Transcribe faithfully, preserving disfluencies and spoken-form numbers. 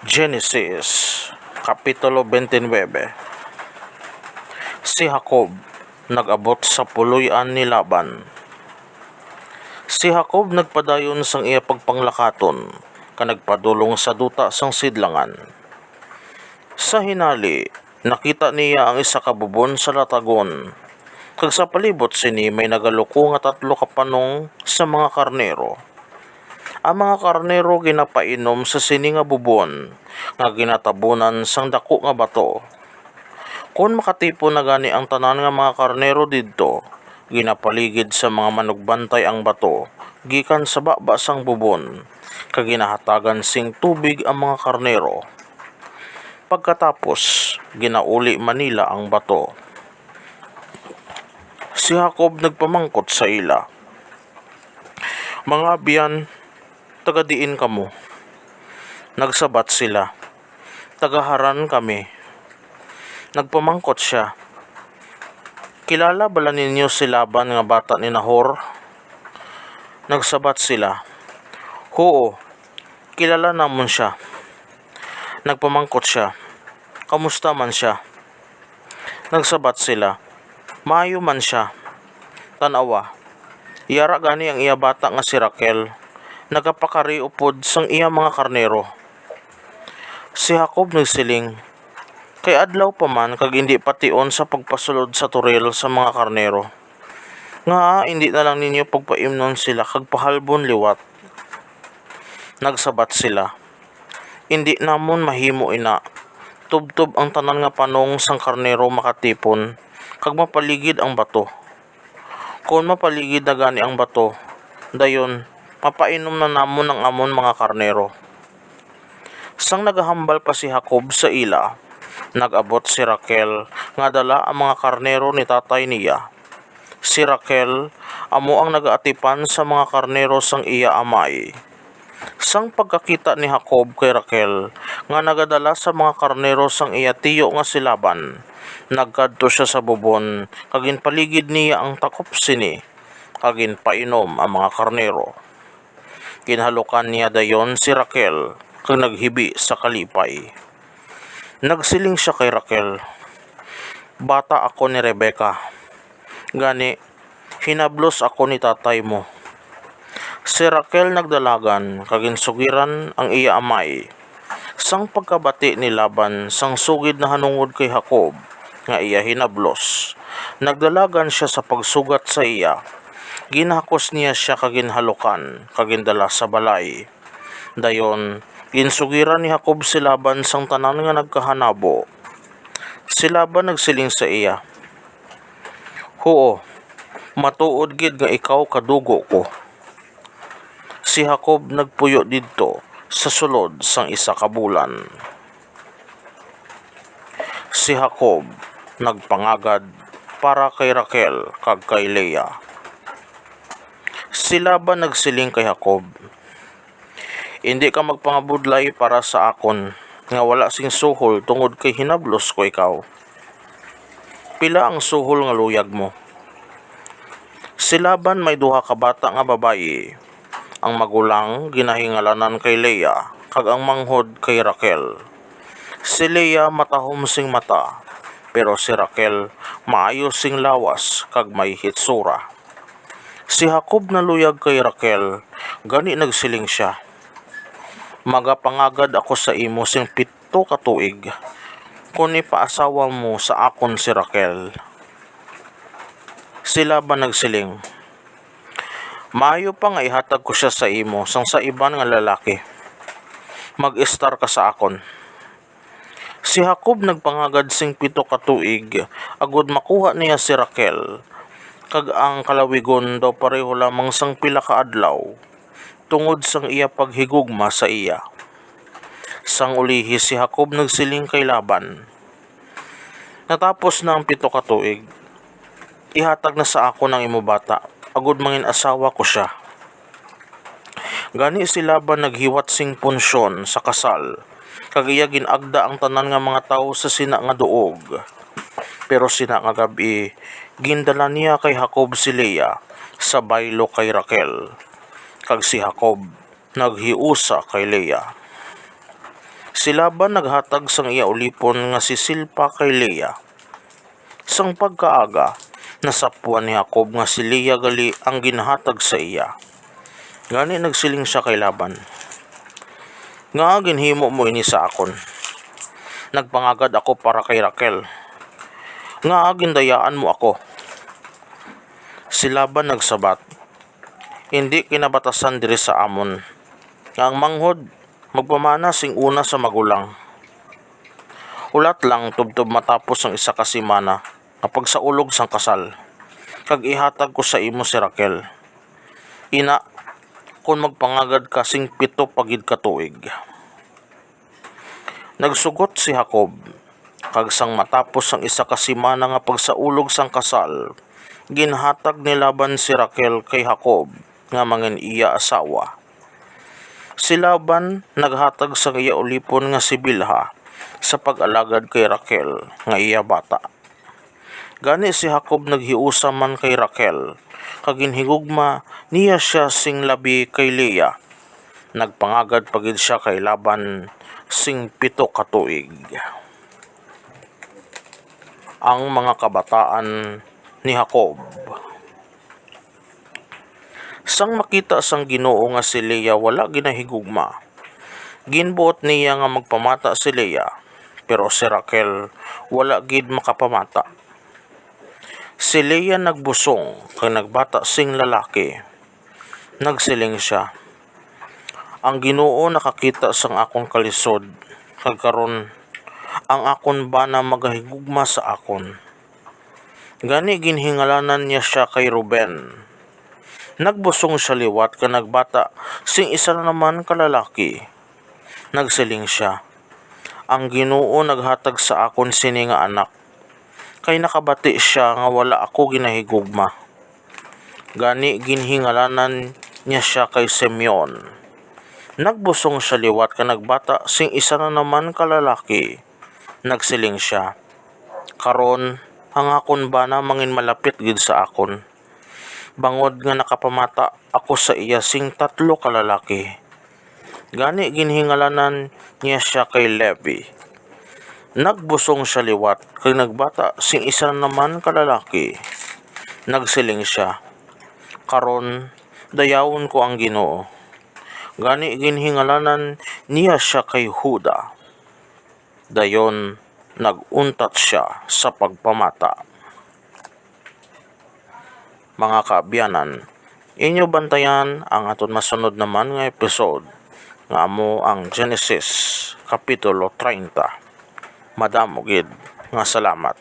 Genesis, Kapitulo twenty-nine. Si Jacob nag-abot sa puloy-an ni Laban. Si Jacob nagpadayon sang iya pagpanglakaton, kag nagpadulong sa duta sang sidlangan. Sa hinali, nakita niya ang isa ka bubon sa latagon, kag sa palibot sini may nagaluko nga tatlo ka panong sa mga karnero. Ang mga karnero ginapainom sa sini nga bubon nga ginatabunan sang daku nga bato. Kon makatipon na gani ang tanan nga mga karnero didto, ginapaligid sa mga manugbantay ang bato gikan sa baba sang bubon, kag ginahatagan sing tubig ang mga karnero. Pagkatapos, ginauli man nila ang bato. Si Jacob nagpamangkot sa ila, "Mga abyan, taga diin kamo?" Nagsabat sila, "Taga Haran kami." Nagpamangkot sia, "Kilala bala ninyo si Laban nga bata ni Nahor?" Nagsabat sila, "Huo, kilala namon sia." Nagpamangkot sia, "Kamusta man sia?" Nagsabat sila, "Maayo man sia. Tan-awa, yara gani ang iya bata nga si Raquel, nagapakari upod sang iya mga karnero." Si Jacob nagsiling, "Kay adlaw pa man kag indi pa tion sa pagpasulod sa turil sa mga karnero. Ngaa indi na lang ninyo pagpaimnon sila kag pahalbon liwat?" Nagsabat sila, "Indi namon mahimo ina. Tubtob ang tanan nga panong sang karnero makatipon, kag mapaligid ang bato. Kon mapaligid na gani ang bato, dayon mapainom na namon ang amon mga karnero." Sang nagahambal pa si Jacob sa ila, nag-abot si Raquel nga dala ang mga karnero ni tatay niya. Si Raquel amo ang nagaatipan sa mga karnero sang iya amay. Sang pagkakita ni Jacob kay Raquel nga nagadala sa mga karnero sang iya tiyo nga si Laban, nagkadto sia sa bubon kag ginpaligid niya ang takop sini, kag ginpainom ang mga karnero. Ginhalukan niya dayon si Raquel kag naghibi sa kalipay. Nagsiling sia kay Raquel, "Bata ako ni Rebecca, gani hinablos ako ni tatay mo." Si Raquel nagdalagan kag ginsugiran ang iya amay. Sang pagkabati ni Laban sang sugid nahanungod kay Jacob nga iya hinablos, nagdalagan sia sa pagsugat sa iya. Ginhakos niya sia kag ginhalukan kag gindala sa balay. Dayon, ginsugiran ni Jacob si Laban sang tanan nga nagkahanabo. Si Laban nagsiling sa iya, "Huo, matuod gid nga ikaw kadugo ko." Si Jacob nagpuyo didto sa sulod sang isa ka bulan. Si Jacob nagpangagad para kay Raquel kag kay Lea. Si Laban nagsiling kay Jacob, "Indi ka magpangabudlay para sa akon nga wala sing suhol, tungod kay hinablos ko ikaw. Pila ang suhol nga luyag mo?" Si Laban may duha ka bata nga babayi. Ang magulang ginahingalanan kay Lea, kag ang manghod kay Raquel. Si Lea matahom sing mata, pero si Raquel maayo sing lawas kag may hitsura. Si Jacob naluyag kay Raquel, gani nagsiling sia, "Magapangagad ako sa imo sing pito ka tuig, kon ipaasawa mo sa akon si Raquel." Si Laban nagsiling, "Maayo pa nga ihatag ko sia sa imo sang sa iban nga lalaki. Mag-estar ka sa akon." Si Jacob nagpangagad sing pito ka tuig agod makuha niya si Raquel, kag ang kalawigon daw pareho lamang sang pila ka adlaw, tungod sang iya paghigugma sa iya. Sang ulihi si Jacob nagsiling kay Laban, "Natapos na ang pito ka tuig. Ihatag na sa akon ang imo bata, agod mangin-asawa ko sia." Gani si Laban naghiwat sing punsyon sa kasal, kag iya gin-agda ang tanan nga mga tawo sa sina nga duog. Pero sina nga gab-i, gindala niya kay Jacob si Lea sa baylo kay Raquel, kag si Jacob naghiusa kay Lea. Si Laban naghatag sang iya ulipon nga si Silpa kay Leah. Sang pagkaaga, nasapwan ni Jacob nga si Leah gali ang ginhatag sa iya. Gani nagsiling sia kay Laban, "Ngaa ginhimo mo ini sa akon? Nagpangagad ako para kay Raquel. Ngaa gindayaan mo ako?" Si Laban nagsabat, "Indi kinabatasan diri sa amon nga ang manghod magpamana sing una sa magulang. Hulat lang tubtob matapos ang isa ka semana nga pagsaulog sang kasal, kag ihatag ko sa imo si Raquel. Ina, kon magpangagad ka sing pito pa gid ka tuig." Nagsugot si Jacob, kag sang matapos ang isa ka semana nga pagsaulog sang kasal, ginhatag ni Laban si Raquel kay Jacob nga mangin iya asawa. Si Laban naghatag sang iya ulipon nga si Bilha sa pag-alagad kay Raquel nga iya bata. Gani si Jacob naghiusa man kay Raquel, kag ginhigugma niya sia sing labi kay Leah. Nagpangagad pa gid sia kay Laban sing pito ka tuig. Ang mga kabataan ni Jacob. Sang makita sang Ginoo nga si Leah wala ginahigugma, ginbuot niya nga magpamata si Leah, pero si Raquel wala gid makapamata. Si Leah nagbusong kag nagbata sing lalaki. Nagsiling sia, "Ang Ginoo nakakita sang akon kalisod, kag karon ang akon bana magahigugma sa akon." Gani ginhingalanan niya sia kay Ruben. Nagbusong sia liwat kag nagbata sing isa na naman ka lalaki. Nagsiling sia, "Ang Ginoo naghatag sa akon sini nga anak, kay nakabati sia nga wala ako ginahigugma." Gani ginhingalanan niya sia kay Simeon. Nagbusong sia liwat kag nagbata sing isa na naman ka lalaki. Nagsiling sia, "Karon ang akon bana mangin malapit gid sa akon, bangod nga nakapamata ako sa iya sing tatlo ka lalaki." Gani ginhingalanan niya sia kay Levi. Nagbusong sia liwat kag nagbata sing isa na naman ka lalaki. Nagsiling sia, "Karon dayawon ko ang Ginoo." Gani ginhingalanan niya sia kay Juda. Dayon nag-untat sia sa pagpamata. Mga kaabyanan, inyo bantayan ang aton masunod naman nga episode, nga amo ang Genesis Kapitulo treinta. Madamo gid nga salamat.